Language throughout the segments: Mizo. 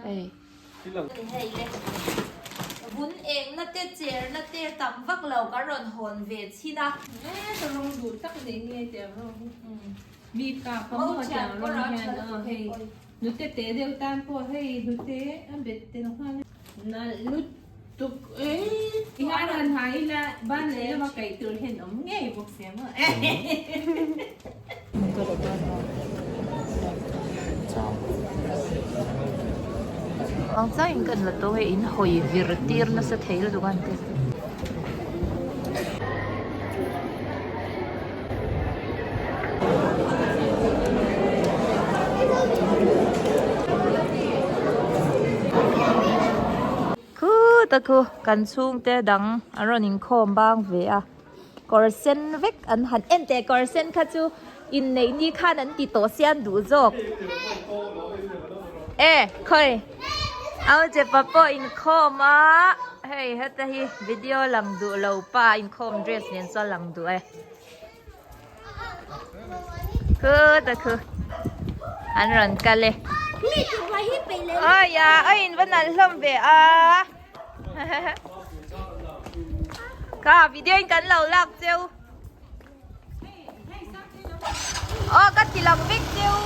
Hei. Hei le. Vun engna te cherna te tam vak lo kan rawn hawn ve chhin a. E ka rawng duh tak nei nge tiang rawng hi. Mi pa ka maw tiang rawng hian aw hei. Nute te deuh tan pawh hei hnute a bet tel nghal a. Nalh lutuk e. I han han ha ila ban leh lama kaih tur hian awm ngei bawk sia maw. Ang changin kan la to hei in hawi vir tir nasa thei lutuk a an ti. Khuta khu kan chhungte dang an rawn inkhawm bang ve a kawr sen vek an han en teh kawr sen kha chu inneih ni khan an ti tawh sia an duh zawk e khawi au chepa pawh inkhawm a hei heta hi video lang duh lo pa inkhawm dress nen chuan lang duh e. Khu ta khu an rawn kal e awi a a in va nalh hlawm ve a kha video in kan lo lak cheu aw ka ti lang vek cheu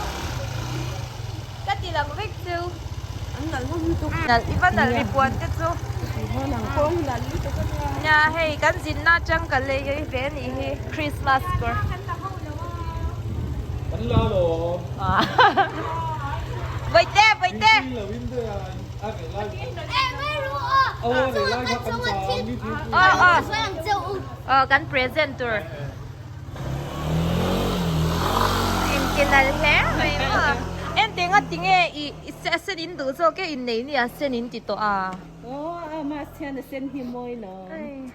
ka ti lang vek cheu nalh i va nalh ripuan te chu nia hei kan zinna atang ka lei ei ve anih hi Christmas kawr Bawihte bawihte aw aw aw kan present tur Inti nalh hle mai maw. Ente nga tinge i a sen in duh zawk e innei ni a sen in ti tawh a. Aw a mask hian a sen hi mawi lo.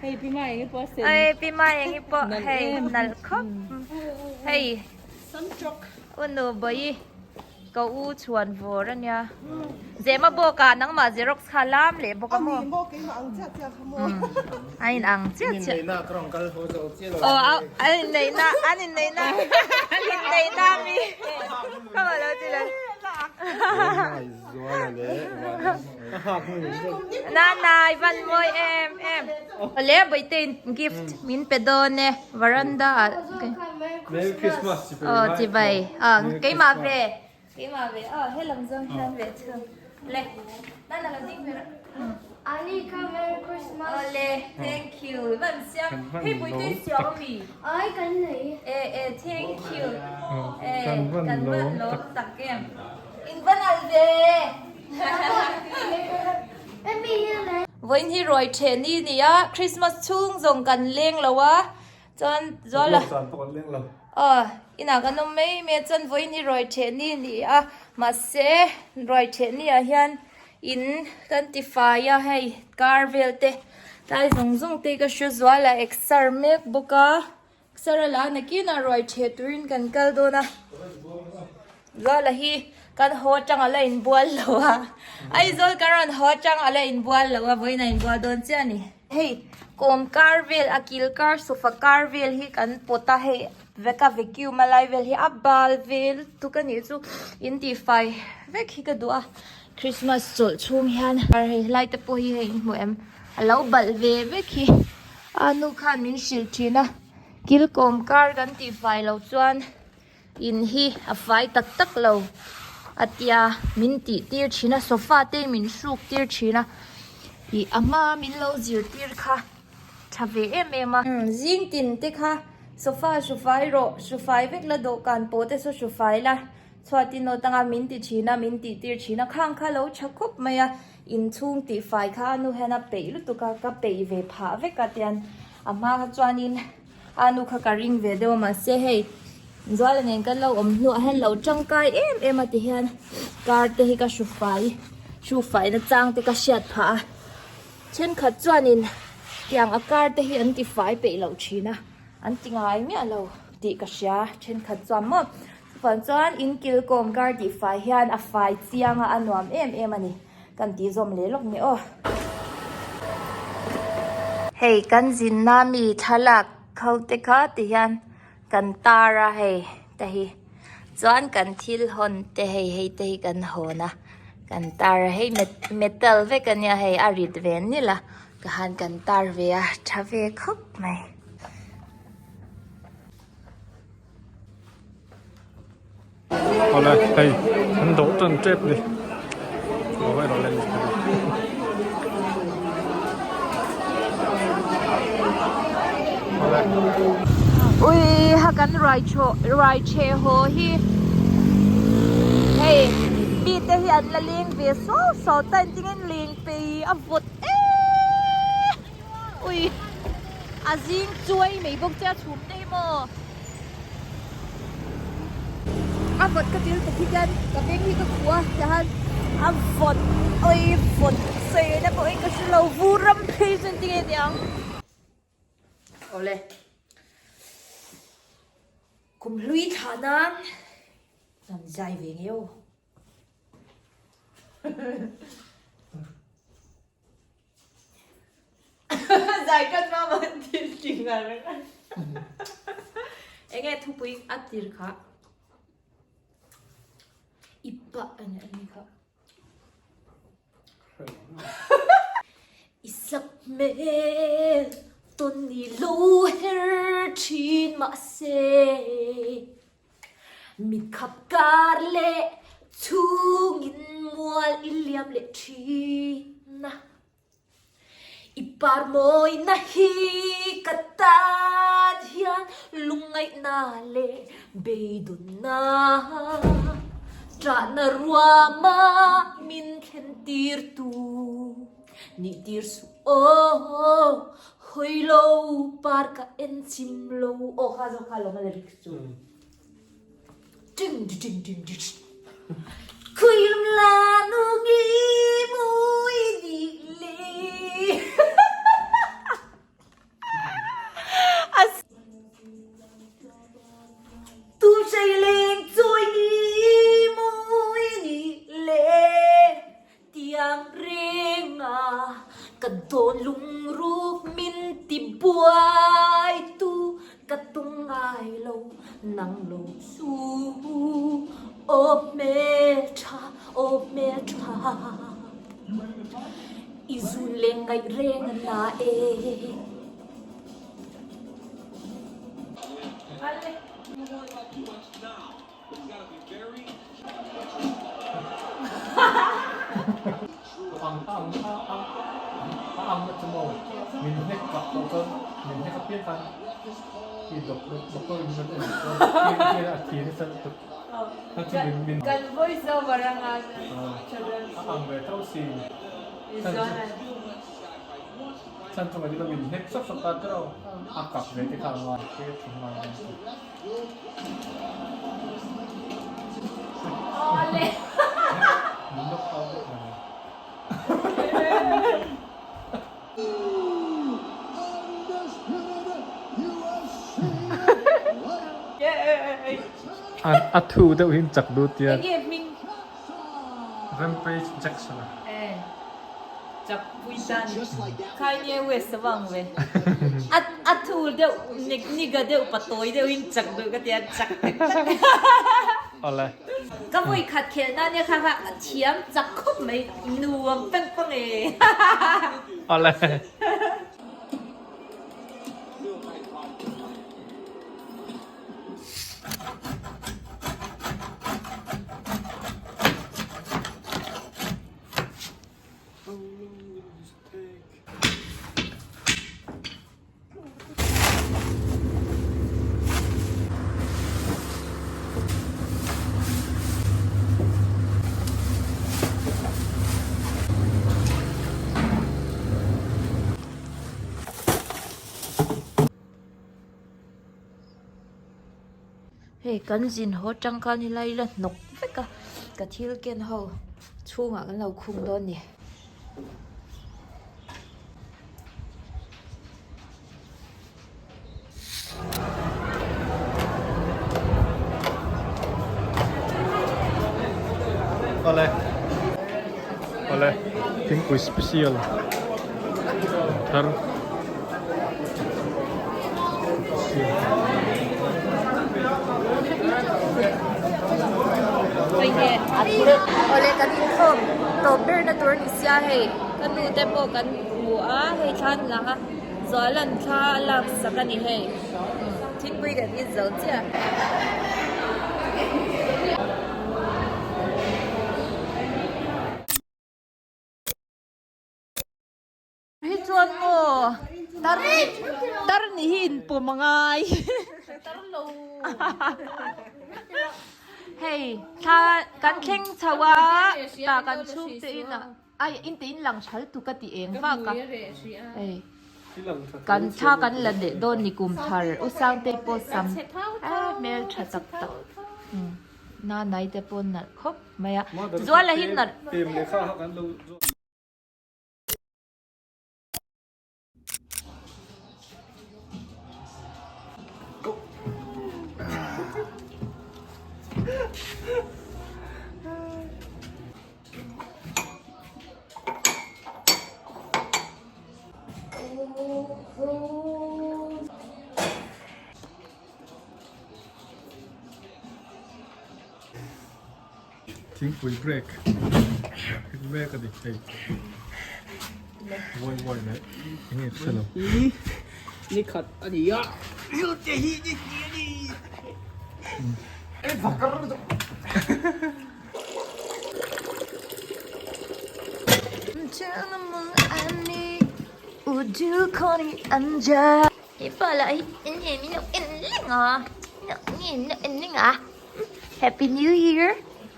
Hei pi ma eng pawh a sen. Hei pi ma eng pawh hei nalh khawp. Hei unu bawi. Ka u chhuan vawr a nia. Zema bawk ah nangmah xerox kha lam leh bawk a maw? Ani maw keimah ang chiah chiah kha maw? A in ang chiah chiah. Inneihna ka rawn kal haw zo chiah lo. Aw a inneihna an inneihna inneihna mi ka va lo ti le. Nana i van mawi em em. Awle Bawihtei gift min pe dawn e veranda ah. Merry Christmas chibai. Aw chibai. Aw keimah ve. Keimah ve. Aw helam zawng hian ve thung. Le. Nana lo ding ve rawh. Ali kha Merry Christmas. Awle thank you. I van siam. Hei Bawihtei siam ami. Ai kan nei. E e thank you. E kan van lawm tak em. In va nalh ve. Vawiin hi ruai ṭheh ni ni a, Christmas chhung zawng kan leng lo a, chuan Zuala aw inah kan awm mai mai a, chuan vawiin hi ruai ṭheh ni ni a, mahse ruai ṭheh ni ah hian in kan ti fai a hei car vel te tlai zawng zawng te ka hre zual a exer mek bawk a. Sir a la nakinah ruai ṭheh turin kan kal dawn a, Zuala hi kan haw aṭang a la inbual lo a, Aizawl kan rawn haw aṭang a la inbual lo a, vawiin a inbual dawn chiah a ni. Hei kawm kar vel a kil kar sofa kar vel hi kan pawt a, hei veka vacuum a lai vel hi a bal ve lutuk a nih chu in tihfai vek hi ka duh a, Christmas chawlh chhung hian hei helai te pawh hi hei in hmu em a lo balh ve vek hi. A nu khan min hrilh thin a, kilkawm kar kan tih fai loh chuan in hi a fai tak tak lo a tia min tih tir thin a, sofa te min hruk tir thin a, ih a hma min lo zir tir kha tha ve em em a. Zing tin te kha sofa hru fai rawh, hru fai vek la dawhkan pawh te saw hru fai la. Chhuat in awt anga min ti thin a, min tih tir thin a, khang kha lo tha khawp mai a, inchhung tih fai kha a nu hian a peih lutuk a, ka peih ve phah vek a tian a hma kha chuanin a nu kha ka ring ve deuh a mahse hei Zuala nen kan lo awm hnuah hian lo tangkai em em a ti hian car te hi ka hru fai hru fai na chang te ka hriat phah a, thenkhat chuanin tiang a car te hi an ti fai peih loh thin a, an ti ngai miah lo tih ka hria thenkhat chuan maw. Chuvang chuan in kilkawm kar tih fai hian a fai chiang a, a nuam em em a ni. Kan tih zawm leh lawk ni aw. Hei kan zinna mi thlalak kho te kha ti hian kan tar a hei te hi. Chuan kan thil hawn te hei hei te hi kan hawn a, kan tar a hei metal vek a nia hei a rit ve nil a ka han kan tar ve a tha ve khawp mai. Awle hei an dawh tan tep ni lo erawh lem Ui ha kan ruai chho ruai chhe haw hi hei mi te hi an la leng ve suau suau ta engtin nge leng pei a vawt em ui a zing chuai mai bawk che a chhum te hi maw a vawt ka til tuk hi hian ka veng hi ka khuh a tihian a vawt oi vawt sawi na pawh hi ka hre lo vur ram phei chu engtin nge niang awle kum hlui thlah nan an zai ve ngei aw. Zai kan mama an thil ti ngar Enge thupui a tir kha. Ipa ani ani kha. Isak hmel tawn ni lo her thin mahse. Mit khap kar leh chhungin mual i liam leh thin a. I par mawina hi ka tan hian lungngaihna leh beidawnna ṭahna ruama min thlen tirtu nih tir suh aw, hawi lo par ka en chim lo aw kha zawk kha lawm a lyrics chu. Ding ding ding ding. Khuilum la nu ngi mui ni le. Tu sei leng trôi ni mui ni le. Tiang renga ka dawn lungruk min ti buai tu ka tung ngai lo nang lo chu aw hmeltha aw hmeltha i zun leng ngaih reng a na e. Ang ang a ang a ang na chu maw min hnek kah tawh chuan min hnek apiang khan i doctor in min rawn en chuan khi a thi nasa lutuk kha chu min min Kan voice over anga a ang ve tho si chan chu ngaih min hnek sawk sawk ta tiraw a kap ve te kha a ngai te thing ngai A thu deuh hi chak dut tia. Rampage Jackson a. Chak pui tan Kanye West a vang ve. A a thul deuh niga deuh patawi deuh in chak duh ka tia chak tak tak. Awle. Ka vawi khat khelh na nia kha kha a thiam chak khawp mai nuam peng peng e. Awle. Hei kan zin haw tangkan helai la hnawk vek a ka thil ken ho chhungah kan lo khung dawn ni. Awle awle thingpui special thar. nge. Awle kan inkhawm tawp ber na tur a ni sia hei ka nu te pawh kan hmu a hei thla an lang a Zuala'n thla a lak sak a ni hei thingpui kan in zo chiah. Hi chuan maw tar tar nih hi in pawm a ngai hei thla kan thleng chho a tah kan chhung te in ah ai in te in lang thal tuk a ti eng vak a hei kan thla kan la leh dawn ni kum thar u Sangtei pawh sam a hmel tha tak tak nanai te pawh nalh khawp mai a Zuala hi nalh. Thingpui break mek a ni hei vawi vawi leh eng nge ka hrelo. Ni khat a ni a. Te hi ni hnih a ni. E phakar lutuk. Happy New Year!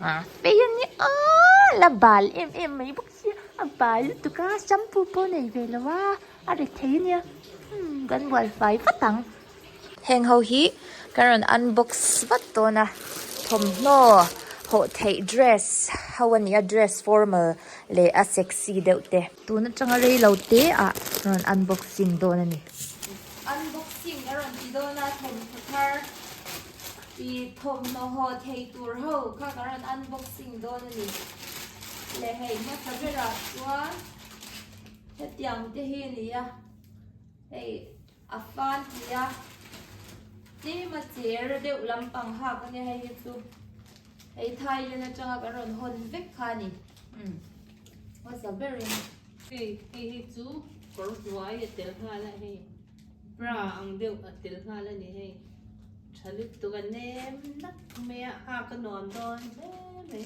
Aw la bal em em mai bawk sia a bal lutuk a shampoo pawh nei ve lo a a ri thei ania umm kan bual fai vat ang. Heng ho hi kan rawn unbox vat dawn a thawmhnaw hawh theih dress ho a ni a dress formal leh a sexy deuh te. Tun atanga rei lo te ah rawn unboxing dawn a ni. Unboxing a rawn ti dawn a thawmhnaw thar. I thawmhnaw haw thei tur ho kha ka rawn unboxing dawn a ni. Le hei hmasa berah chuan hetiang te hi a ni a, hei a fan thei a, tlem a cher deuh lampang hak a nia hei hi chu hei Thailand atanga kan rawn hawn vek kha a ni. Umm hmasa berin. Hei hei hi chu kawr hnuai a tel nghal a hei. Bra ang deuh a tel nghal a ni hei. Tha lutuk a nem nak mai a, hak a nuam dawn hle mai.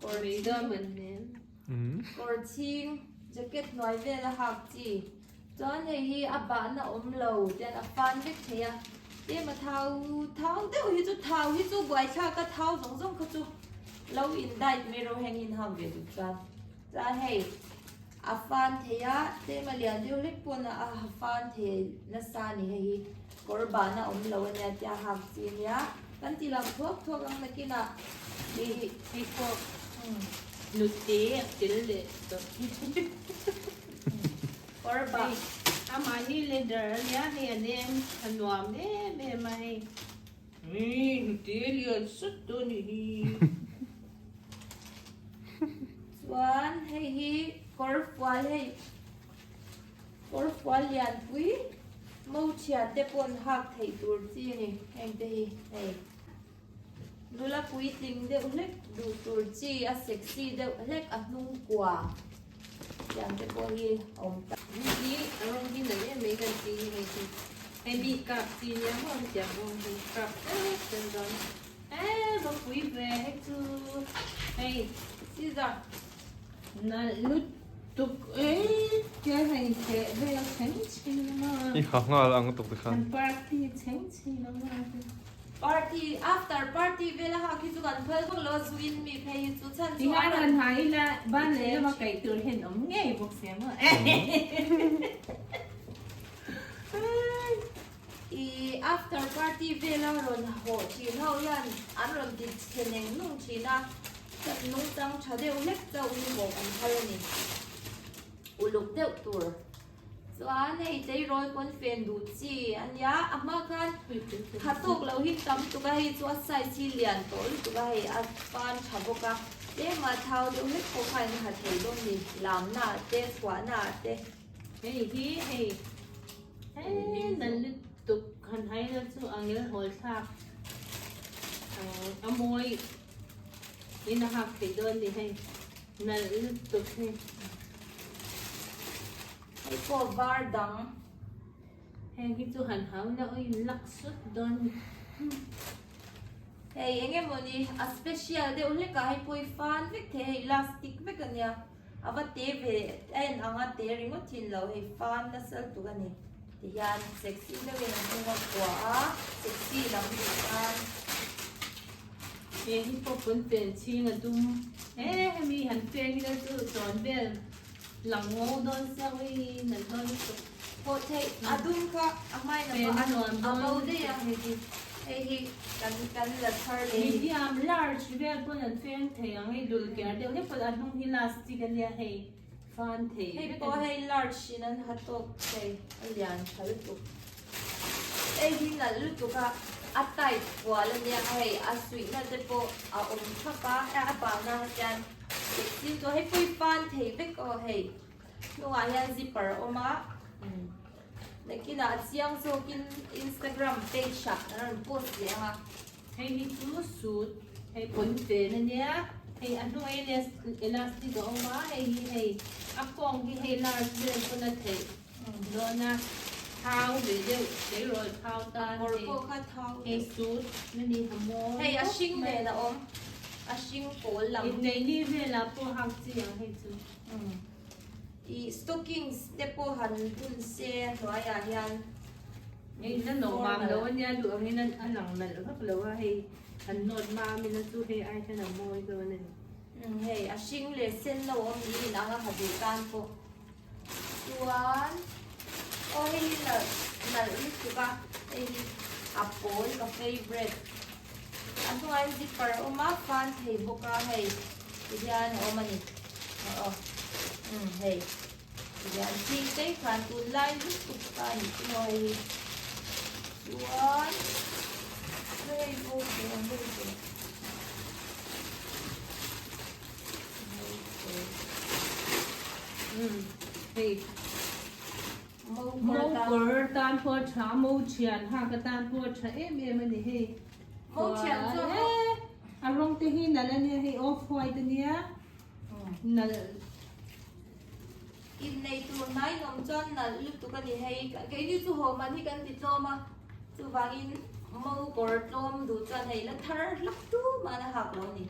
Kawr Mai dawn man nem. Kawr chhing jacket hnuai vel a hak chi. Chuan hei hi a bahna awm lo tian a fan vek thei a. Tlem a thau thau deuh hi chu thau hi chu buaithlak a thau zawng zawng kha chu lo in diet mai ro heng in hak ve duh chuan. Chuan hei A fan thei a, tlem a lian deuh hlek pawn a a fan thei nasa a ni hei hi kawr bahna awm lo a nia tia hak chi a nia kan ti lang thuak thuak ang nakinah hei hi hei pawh nute a tel leh tawh kawr bah amah hi leather a nia hei a nem a nuam em em a hei nute lian sut tu a nih hi. Chuan hei hi kawr fual hei kawr fual lianpui mo thian te pawn hak theih tur chi a ni heng te hi hei nula puitling deuh hlek duh tur chi a sexy deuh hlek a hnung kua tiang te pawh hi a awm ta. Hei hi a rawng hi nalh em mai kan tih hi hei chu hei mi kap chi nia maw hetiang rawng hi kap tel tel dawn. Eee ropui ve hei chu hei Caesar nalh lutuk eii tia hei theh vel chheng chheng a I ha nghal ang tuk te khan. An party chheng chheng a Party after party vel a hak hi chu kan phal vak lo a zu in mi phei hi chu chhan chu a rawn ha ila ban leh lama kaih tur hian awm ngei bawk sia maw. I after party vela rawn hawh thin ho hian an rawn ti chhe neng nung thin a, chuan nungchang tha deuh hlek chauh hi hawh an phal a ni. Uluk deuh tur chuan hei tleirawl pawn fen duh chi a nia, a hma khan tha tawk lo hi tam tuk a, hei chu a size hi lian tawh lutuk a, hei a pan tha bawk a, tlema thau deuh hlek pawh kha in ha thei dawn ni, lamna ah te chhuahna ah te. Hei hi hei. Hei nal lutuk han hai na chu angel hawl thlak a mawi. In a hak theih dawn ni hei nalh lutuk hei. Hei pawh var dang. Heng hi chu han hau na aw in lak sut dawn ni. Hei eng emaw ni a special deuh hlek ah hei pawh i fan vek thei hei elastic vek a nia a va te ve a en ang a te ringawt thin lo hei fan nasa lutuk a ni tihian sexy deuh in a hnung a kuah a sexy lam duh tan. He hi pawh pawn pen chhing a dum he hemi han peng ila chu tawn vel lang ngo dawn sia ui nalh dawn lutuk. Pawh theih a dum kha a hmain a Pen a nuam a bo dawn daih a hei hi hei hi kan kan la thar leh ni. Medium large vel pawn an feng thei ang hei dul ker deuh hlek pawn a hnung hi lastic ania hei fan thei Hei vek pawh a ni. hei large in an ha tawk thei a lian tha lutuk. Hei hi nalh lutuk a a tight kual ania hei a suihna te pawh a awm thap a a bahna hian sexy chu hei pawh hi fan thei vek aw hei. Hnungah hian zipper a awm a, nakinah a chiang zawkin Instagram page ah an rawn post leh ang a. Hei hi chu suit hei pawn fen a nia, hei a hnung elastic a awm a, hei hi hei a kawng hi hei large vel pawn a theih dawn a, thau ve deuh tleirawl thau tan hei hei suit na ni ha mawi Hei a hring nen a awm, a hring pawl lam. Inneih ni velah pawh hak chi ang hei chu. Ih stockings te pawh han bun se hnuaiah hian Hei la nawh mam lo ania duh angin a lang nalh vak lo a hei an nawt mam ila chu hei ai hian a mawi dawn a ni. Umm hei a hring leh sen lo awm niin ang a ha duh tan pawh chuan aw hei hi nalh nalh lutuk a hei hi a pawl ka favourite a hnungah hian zipper a awm a fan thei bawk a hei tihian a awm a ni aw umm hei tihian ching te khan tunlai lutuk ta a ni chu maw hei hi chuan hei pawh hi ang deuh chu umm hei Mo kawr tan pawh a tha, mo thian hak atan pawh a tha em em a ni hei. Mo thian chu a mo. A rawng te hi nalh a nia hei off white a nia. Nalh. Innei tur hnai nawm chuan nalh lutuk a ni hei. Keini chu haw man hi kan ti tlawm a, chuvangin mo kawr tlawm duh chuan hei la thar hlak tu man a hak lo a ni.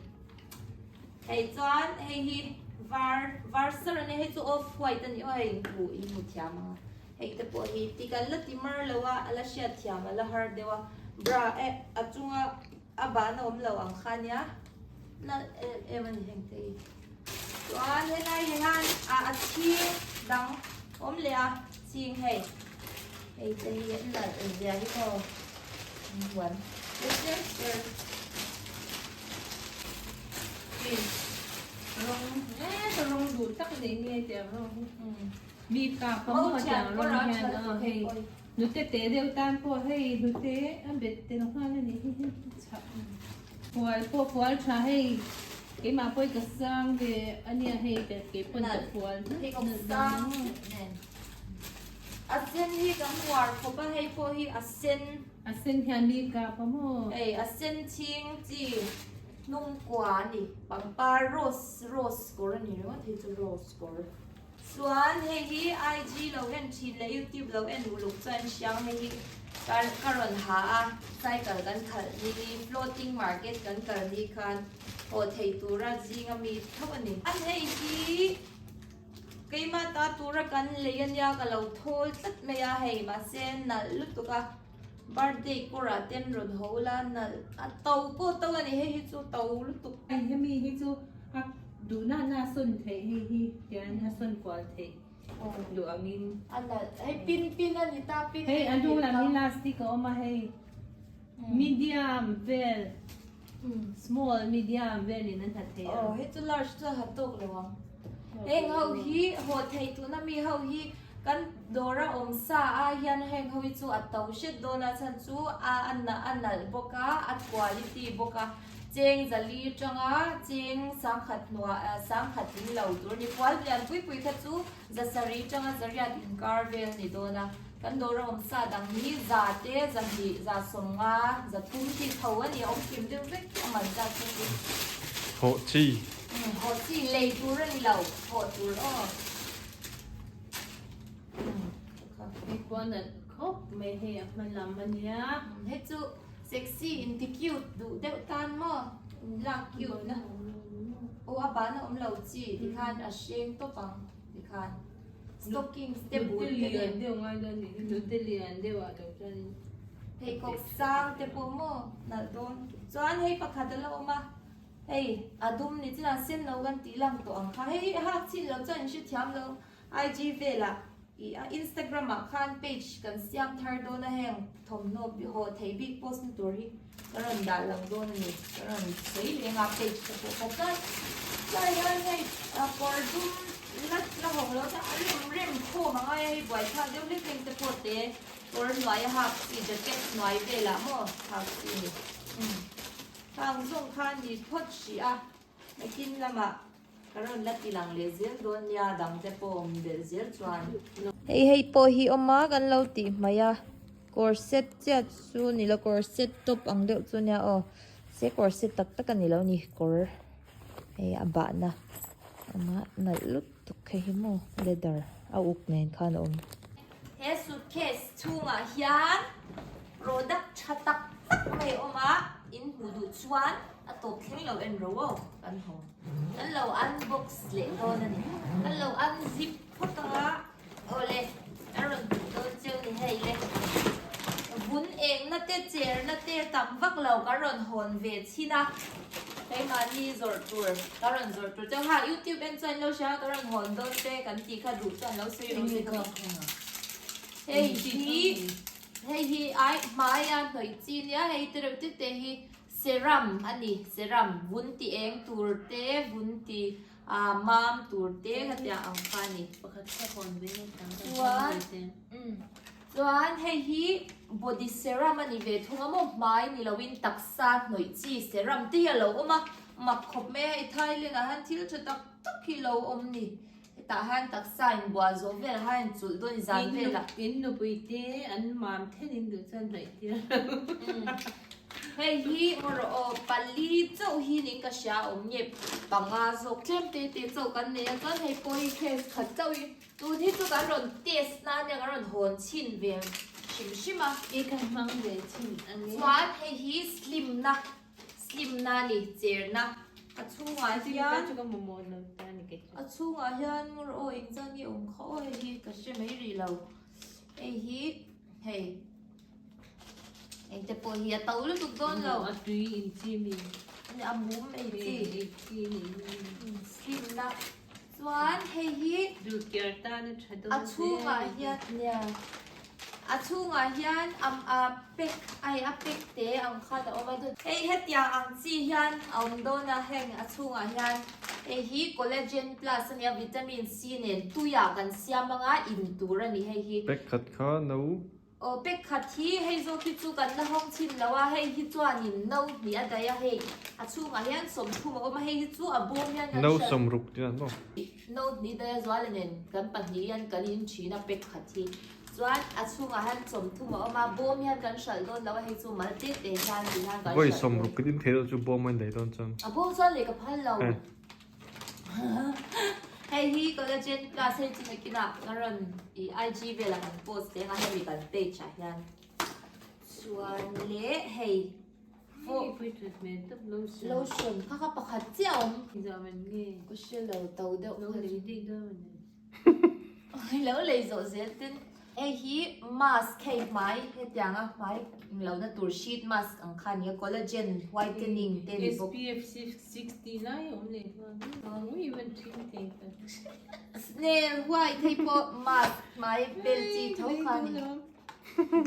Hei chuan hei hi var var sar a nia hei chu off white a ni aw hei hmuh in hmu thiam ang a hei te pawh hi tik an la ti mar lo a a la hriat thiam a la har deuh a bra eh a chunga a ban a awm lo ang kha nia nalh em em a ni heng te hi chuan helai hian a a chhing dang awm leh a chhing hei hei te hi an nalh zia hi maw huan ser ser. Rawng he rawng duh tak nei nge tiang rawng hi mi pa pa maw tiang rawng hian aw hei nute te deuh tan pawh hei nute a bet tel nghal a ni hi hei chhah fual pawh fual tha hei keimah pawh hi ka sang ve a nia hei ka keipawn ka fual nalh dang a sen hi kan uar khawp a hei pawh hi a sen. A sen hian mi kap a maw? Hei a sen chhing chi hnung kua a ni. Pangpar rose rose kawr a ni ringawt hei chu rose kawr. Chuan hei hi IG lo en thin leh YouTube lo en uluk chuan hriang hei hi ka ka rawn ha a. Cycle kan khalh ni floating market kan kal ni khan haw thei tura zinga mi tho a ni. Chuan hei hi keimah ta tura kan lei ania ka lo thawl tlat mai a hei mahse nalh lutuk a. Birthday kawrah ten rawn ho la nalh a to pawh to a ni hei hi chu to lutuk. Hei hemi hi chu a duh na na a sawn theih hei hi tian a sawn kual theih duh angin. A nalh hei pin pin a ni ta pin Hei a hnung lam hi elastic a awm a hei medium vel small medium velin an ha thei a. Aw hei chu large chu a ha tawk lo ang. Heng ho hi haw thei tuna mi ho hi kan dawr a awm sa a hian heng ho hi chu a to hret dawn a chhan chu a a nalh bawk a a quality bawk a cheng zali tanga cheng sangkhat hnuai sangkhat in lo tur a ni pual lian pui pui kha chu zasarih tanga zariat inkar vel a ni dawn a kan dawr a awm sa dang hi za te zahnih za sawmnga zathum tih tho a ni a awm kim deuh vek a man zat kha chu. Hawh chi. Hawh chi lei tur a ni lo, hawh tur aw. Hei pawh a nalh khawp mai hei a hma lam a nia. Hei chu sexy inti cute duh deuh tan maw in lak cute na. Aw a ban a awm lo chi tikhan a hreng tawp ang tikhan stockings te bul te nen. Nute lian deuh ngai dawn nih hi nute lian deuh ah lo chuan in. Pheikhawk sang te pawh maw nalh dawn. Chuan hei pakhat a la awm a. Hei a dum ni chinah sen lo kan tih lang tawh ang kha. Hei hak chin lo chuan in hrethiam lo. IG velah ih a Instagram ah khan page kan siam thar dawn a heng thawmhnaw haw thei bik post na tur hi ka rawn dah lang dawn a ni ka rawn sawi leng a page te pawh kha chuan tlai hian hei kawr dum la la hawng lo chuan a rem rem khawm a ngai a hei buaithlak deuh hlek hlek te pawh te kawr hnuai a hak chi jacket hnuai velah maw hak chi a ni khang zawng kha ni phawt hrih a nakin lamah. Ka rawn la ti lang leh zel dawn nia dang te pawh awm belh zel chuan. Hei hei pawh hi awm a kan lo tih hmaih a corset chiah chu ni lo corset top ang deuh chu nia aw se corset tak tak a ni lo ni kawr hei a bahna awm a nalh lutuk hei hi maw leather a uk nen khan a awm. He suitcase chhungah hian product tha tak tak mai a awm a in hmuh duh chuan a tawp thleng lo en ro aw kan haw. Kan lo unbox leh dawn a ni. Kan lo unzip phawt ang a, awle a rawn hmuh dawn cheu ni hei le. Vun engna te cherna te tam vak lo kan rawn hawn ve chhin a, keimahni zawrh tur ka rawn zawrh tur cheu ha youtube en chuan lo hria ka rawn hawn dawn te kan tih kha duh chuan lo sawi rawh se kha. Hei hi hei hi ai hmaia hnawih chi nia hei tereuh te te hi Serum a ni, serum, vun ti eng tur te, vun ti ah mam tur te ka tia ang kha a ni. Pakhat kha hawn ve ngei tang kan Chuan, umm, chuan hei hi body serum a ni ve thung a maw, hmai ni loin taksa hnawih chi serum te hi a lo awm a, mak khawp mai a, hei Thailand ah hian thil tha tak tak hi lo awm ni. Hetah hian taksa in bual zawh velah hian in chulh dawn zan velah. In nupui te an mam then in duh chuan hnaih tir. Hei hi maw rawh aw pali chauh hi ning ka hria awm nge panga zawk tlem te te chauh kan nei a chuan hei pawh hi case khat chauh hi tun hi chu kan rawn test na ania kan rawn hawn chhin ve hrim hrim a. I ka hmang ve chhin a ni. Chuan hei hi slim na Slim na ni cher na a chhungah hian a chhungah hian ngur aw eng chuan nge awm kha aw hei hi ka hre mai rih lo hei hi hei engte pawh hi a to lutuk dawn lo a tui in chi mi a mum ei chi slim na Chuan hei hi a chhungah hian nia a chhungah hian am a pack ai a pack te ang khan a awm a hei hetiang ang chi hian a awm dawn a heng a chhungah hian hei hi collagen plus a nia vitamin C nen tuiah kan siam anga in tur a ni hei hi. Pack khat kha no Aw pack khat hi hei zawk hi chu kan la hawng chhin lo a, hei hi chuanin no hnih a daih a, hei a chhungah hian sawmthum a awm a, hei hi chu a bawm hian kan No hriat. sawmruk tih a maw? No hnih daih a zuala nen kan pahnih hian kan in thin a pack khat hi chuan a chhungah hian sawmthum a awm a, bawm hian kan hralh dawn lo a, hei chu mal te te hian ti hian kan Vawi hralh dawn. sawmruk in thei deuh chu bawm a in daih dawn chuan. A bawm chuan leh ka phal lo. Hei hi collagen plus hei chu nakinah ka rawn ih IG velah kan post leh anga hemi kan page ah hian chuan leh hei lotion kha kha pakhat chiah a awm ka hre lo to deuh lo lei zawh zel tin hei hi mask hei hmai hetianga hmai englo na tur sheet mask ang kha a ni a collagen whitening te a ni bawk. Snail white hei pawh mask hmai bel chi tho kha a ni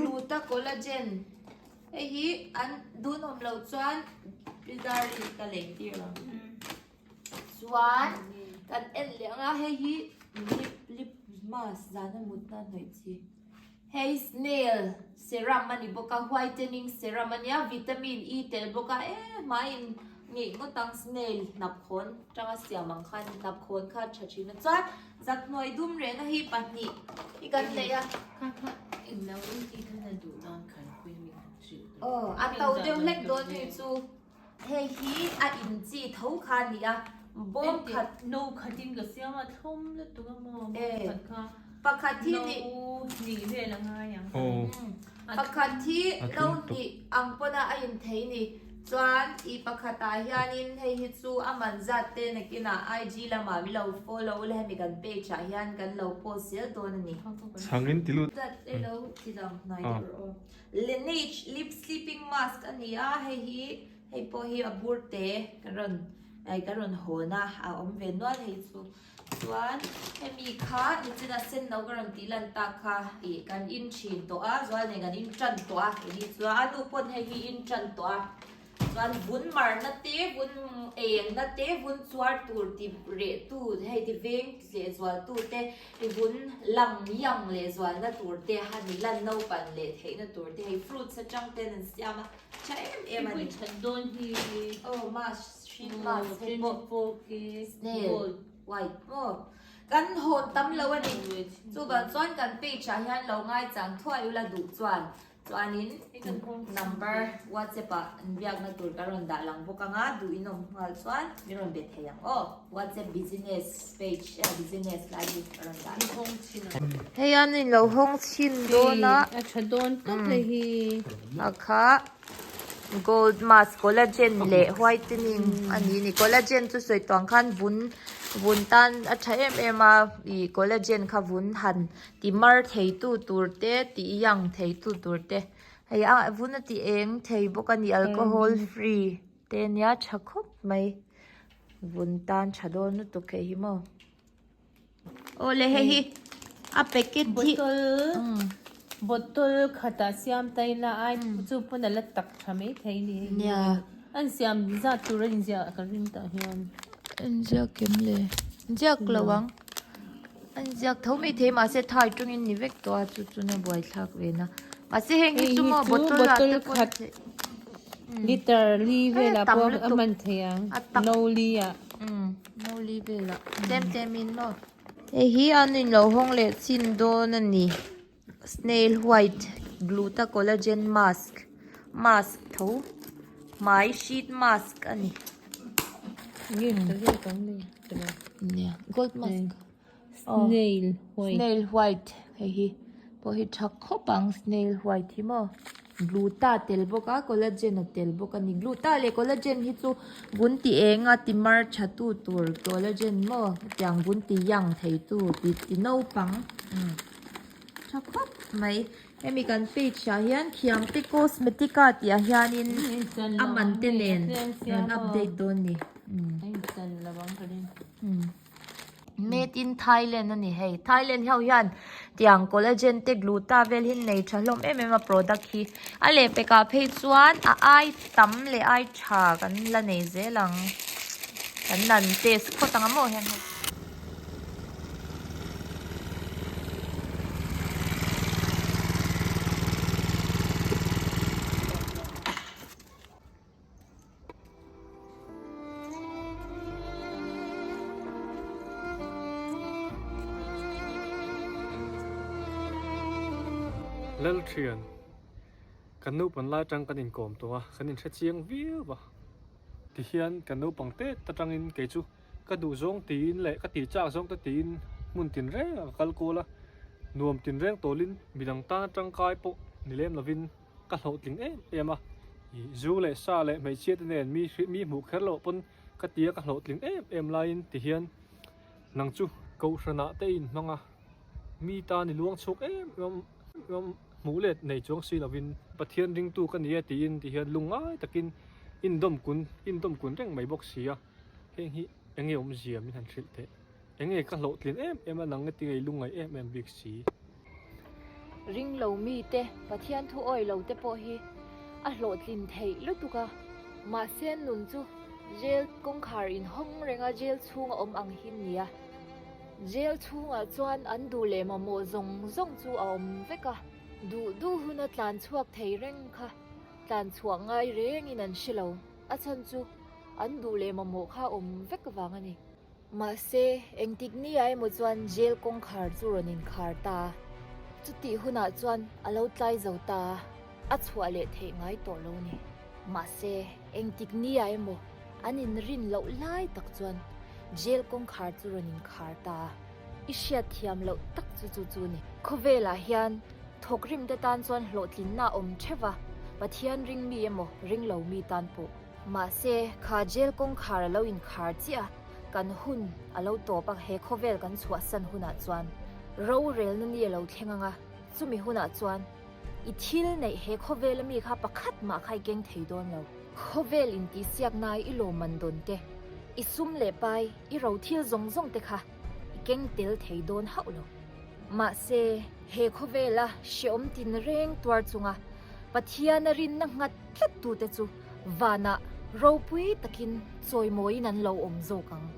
gluta collagen hei hi an dun awm loh chuan bizarre ka lei tir ang. Chuan kan en leh ang a hei hi lip lip mask zana mutna hnawih chi hei snail serum a ni bawk a whitening serum a nia vitamin E tel bawk a eh hmaiin ngeih ngawt ang snail hnap khawn tanga siam ang khan hnap khawn kha a tha thin a chuan zakhnuai dum rehna hi pahnih hi kan nei a. Aw a to deuh hlek dawn hei chu. Hei hi a in chi tho kha a ni a, bawm khat. No khatin ka siam a, thlum lutuk a maw bawm khat kha. Pakhat hi ni. No hnih vel a ngai ang. Pakhat hi no hnih ang pawna a in thei ni. Chuan i pakhatah hianin hei hi chu a man zat te nakinah IG lamah min lo follow ula hemi kan page ah hian kan lo post zel dawn a ni. Chhangin ti lut. Zat e lo ti dang hnai deuh rawh aw. Laneige lip sleeping mask a ni a, hei hi hei pawh hi a bur te ka rawn eh ka rawn hawn a, a awm ve nual hei chu. Chuan hemi kha nichina sen no ka rawn tih lan tak kha ih kan in thin tawh a, zual nen kan in tan tawh a, hei hi chuan a nu pawn hei hi in tan tawh a. Chuan vun marna te, vun engna te, vun chuar tur ti reh tu hei ti veng leh zual tu te, vun lang yang leh zualna tur te a ni lan naupan leh theihna tur te hei fruits atang ten an siam a, tha em em a ni. Hipui that dawn hi. Aw mask sheet mask hei pawh snail white maw kan hawn tam lo a ni. Chuvang chuan kan page ah hian lo ngaichang thuai ula duh chuan Chuanin number whatsapp ah an biakna tur ka rawn dah lang bawk anga duh in awm nghal chuan min rawn be thei ang aw whatsapp business page business lai hi ka rawn dah lang. Hei an in lo hawng chhin dawn a. A tha dawn tawp hei hi. A kha gold mask collagen leh whitening a ni ni collagen chu sawi tawh ang khan vun vun tan a tha em em a ih collagen kha vun han Ti mar thei tu tur te, ti yang thei tu tur te, hei a vun a ti eng thei bawk a ni alcohol free te ania tha khawp mai vun tan tha dawn lutuk hei hi maw. Awle hei hi a packet hi bottle bottle khatah siam ta ila ai chu pawn a la tak tha mai thei ni hei nia an siam zat tur a inziah ka ring tah hian. Inziak em le inziak lo ang. An ziak tho mai thei mahse thai tawngin ni vek tawh a chu chuna buai thlak ve na mahse heng hi chu maw bottle ah te pawh khat liter li velah pawh a man thei ang no li ah no li velah tlem tlem in maw hei hi an in lo hawng leh chin dawn a ni snail white gluta collagen mask mask tho hmai sheet mask a ni. Nia gold mask snail white snail white hei hi pawh hi tha khawp ang snail white hi maw gluta tel bawk a collagen a tel bawk a ni gluta leh collagen hi chu vun ti eng a ti mar tha tu tur collagen maw hetiang vun ti yang thei tu ti ti naupang tha khawp mai. Hemi kan page ah hian Khiangte Cosmetica tih ah hianin a man te nen rawn update dawn ni. Made in Thailand a ni hei. Thailand ho hian tiang collagen te gluta vel hi nei tha hlawm em em a product hi. A lehpekah phei chuan a ai tam leh ai tha kan la nei zel ang. Kan nan test phawt ang a maw hian hei. Lalthian, kan naupan lai atang kan inkawm tawh a, kan inhre chiang viau a. Tihian kan naupang tet atangin kei chu Ka duh zawng tiin leh ka tih chak zawng te tiin hmun tinreng ah ka kal kual a, nuam tinreng tawlin midang tan atangkai pawh ni lem lovin ka hlawhtling em em a, ih zu leh sa leh hmeichhia te nen mi mi hmuh kher loh pawn ka ti a ka hlawhtling em em laiin tihian nang chu kohhran ah te in hmang a, mi tan i luang chhuak em em a hmuh let nei chuang si lovin Pathian ringtu ka ni e tiin tihian lungngai takin indawm kun indawm kun reng mai bawk si a. Heng hi enge awmzia min han hrilh teh? Enge ka hlawhtlin em em a nang nge tinge i lungngaih em em bik si? Ring lo mite, Pathian thu awi lo te pawh hi a hlawhtlin theih lutuk a, mahse nun chu jail kawngkhar inhawng renga jail chhunga awm ang hi nia. Jail chhungah chuan an duh leh mamawh zawng zawng chu a awm vek a, duh duh huna tlan chhuak thei reng kha tlan chhuah ngai rengin an hre lo. A chhan chu an duh leh mamawh kha awm vek vang a ni. Mahse, engtik ni ah emaw chuan jail kawngkhar chu rawn inkhar ta a, chutih hunah chuan a lo tlai zo ta a, a chhuah leh theih ngai tawh lo ni. Mahse. Engtik ni ah emaw an inrin loh lai tak chuan jail kawngkhar chu rawn inkhar ta a, i hriatthiam loh tak chu chu chu ni. Khawvelah hian thawkrim te tan chuan hlawhtlinna a awm theuh a, Pathian ring mi emaw ring lo mi tan pawh. Mahse, kha jail kawngkhar a lo inkhar chiah a, kan hun a lo tawp a, he khawvel kan chhuahsan hunah chuan rorelna ni a lo thleng ang a, chumi hunah chuan I thil neih he khawvel ami kha pakhat mah kha i keng thei dawn lo. Khawvel intihsiaknai i lawmman dawn te, i sum leh pai, i ro thil zawng zawng te kha i keng tel thei dawn hauh lo. Mahse, he khawvela hreawm tin reng tuar chunga Pathiana rinna nghat tlat tute chu vanah ropui takin chawimawiin an lo awm zawk ang.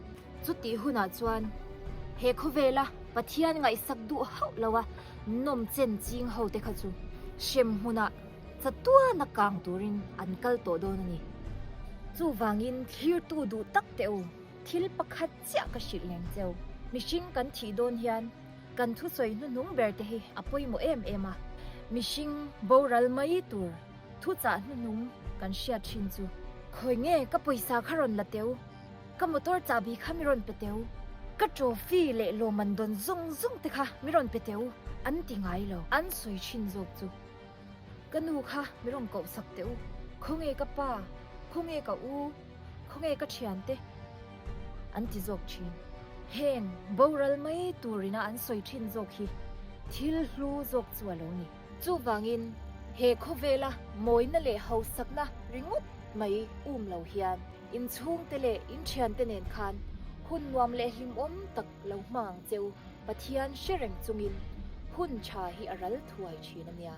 Chutih hunah chuan he khawvela Pathian ngaihsak duh hauh loa nawm chen ching ho te kha chu hrem hmunah chatuana kang turin an kal tawh dawn a ni. Chuvangin thlirtu duh tak teh u, thil pakhat chiah ka hrilh leng cheu. Mihring kan thih dawn hian kan thusawi hnuhnung ber te hi a pawimawh em em a, mihring boral mai tur thuchah hnuhnung kan hriat thin chu khawi nge ka pawisa kha rawn la teh u. Ka motor chahbi kha mi rawn pe teu, ka trophy leh lawmman dawn zawng zawng te kha mi rawn pe teu an ti ngai lo. An sawi thin zawk chu ka nu kha mi rawn koh sak teh u, khawnge ka pa, khawnge ka u, khawnge ka thian te an ti zawk thin. Heng boral mai turina an sawi thin zawk hi thil hlu zawk chu a lo ni. Chuvangin he khawvela mawina leh hausakna ringawt mai um lo hian, Inchhungte leh inthiante nen khan hun nuam leh hlimawm tak lo hmang ang che u. Pathian hre reng chungin hun tha hi a ral thuai thin a nia.